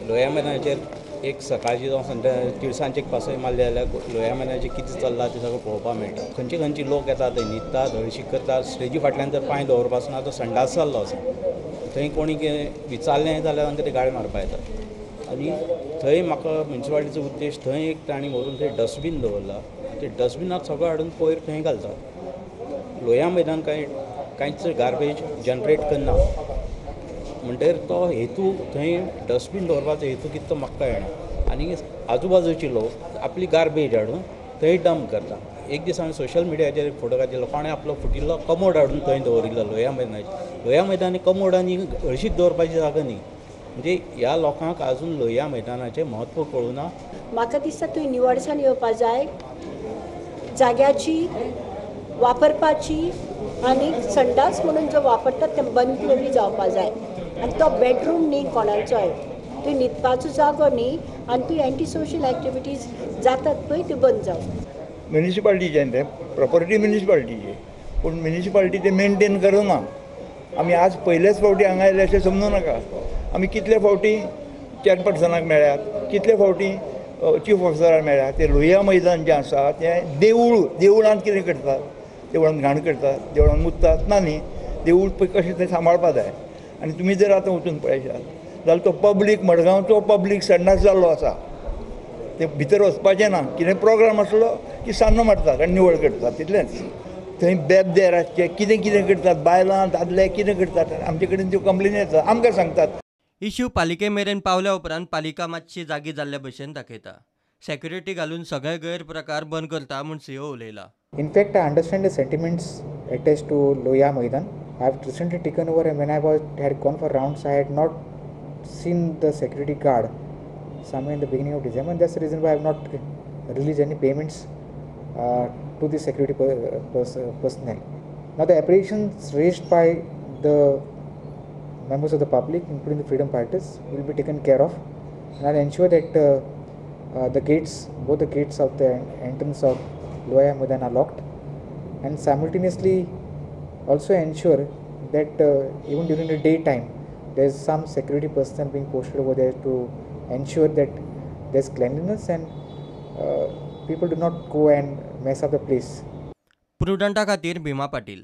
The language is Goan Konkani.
लोहिया मैदानाचेर एक सकाळची जावं संध्या तिळसांजचे एक पासय मारली जाल्यार लोहिया मैदानाचेर कितें चल्लां तें सगळें पळोवपाक मेळटा. खंयचे खंयचे लोक येतात थंय न्हिदतात, हळशीक करतात. स्टेजी फाटल्यान जर पांय दवरपाचो ना तो संडास जाल्लो आसा, थंय कोणी कितें विचारलें जाल्यार तांकां ते गाळी मारपा येतात. आनी थंय म्हाका म्युनिसिपालिटीचो उद्देश थंय एक तांणी व्हरून थंय डस्टबीन दवरला, ते डस्टबिनात सगळो हाडून कोयर थंय घालतात. लोहिया मैदान कांयच गार्बेज जनरेट करना, म्हणटकीर तो हेतू थंय डस्टबीन दवरपाचो हेतू कितें तो म्हाका कळना. आनी आजूबाजूचे लोक आपली गार्बेज हाडून थंय डंप करता. एक दीस हांवें सोशल मिडियाचेर एक फोटो घातिल्लो, कोणें आपलो फुटिल्लो कमोड हाडून थंय दवरिल्लो लोहिया मैदानाचेर. लोहिया मैदानी कमोड आनी हळशीक दवरपाची जागा न्ही. म्हणजे ह्या लोकांक अजून लोहिया मैदानाचें म्हत्व कळूं ना. म्हाका दिसता थंय निवळसाण येवपा जाय, जाग्याची वापरपाची, आनी संडास म्हणून जो वापरतात ते बंद तरी जावपा जाय. आनी तो बेडरूम न्ही कोणाचोय, थंय न्हिदपाचो जागो न्ही, आनी थंय एंटी सोशल एक्टिविटीज जातात पळय त्यो बंद जावं. म्युनिसिपालिटीचें तें प्रॉपर्टी म्युनिसिपालिटीची, पूण म्युनिसिपालिटी तें मेनटेन करना. आमी आज पयलेच फावटी हांगा आयले अशें समजूं नाका. आमी कितले फावटी चेअरपर्सनाक मेळ्यात, कितले फावटी चीफ ऑफिसराक मेळ्यात. ते लोहिया मैदान जें आसा तें देवूळ, देवळांत कितें करतात, देवळांत घाण करतात, देवळांत मुततात ना न्ही. देवूळ पळय कशें तें सांबाळपा जाय. आनी तुमी जर आतां वचून पळयशात जाल्यार तो पब्लीक, मडगांवचो पब्लीक संडास जाल्लो आसा, ते भितर वचपाचें ना. कितें प्रोग्राम आसलो की सान्नां मारतात आनी निवळ करतात तितलेंच. थंय बेबदे रातचे कितें कितें करतात, बायलां दादले कितें करतात, आमचे कडेन त्यो कंप्लेनी येतात, आमकां सांगतात. इश्यू पालिके मेरेन पावल्या उपरांत पालिका मातशी जागी जाल्ल्या भशेन दाखयता. सेक्युरिटी घालून सगळे गैरप्रकार बंद करता म्हूण CO उलयला. In fact, I understand the sentiments attached to Lohia Maidan. I have recently taken over, and when I had gone for rounds, I had not seen the security guard somewhere in the beginning of December, and that's the reason why I have not released any payments to the security personnel. Now, the apprehensions raised by the members of the public, including the freedom fighters, will be taken care of, and I'll ensure that the gates, both the gates of the entrance of Lohia Maidan are locked, and simultaneously also ensure that even during the daytime there is some security personnel being posted over there to ensure that there is cleanliness and people do not go and mess up the place. प्रुडंटा खातीर भीमा पाटील.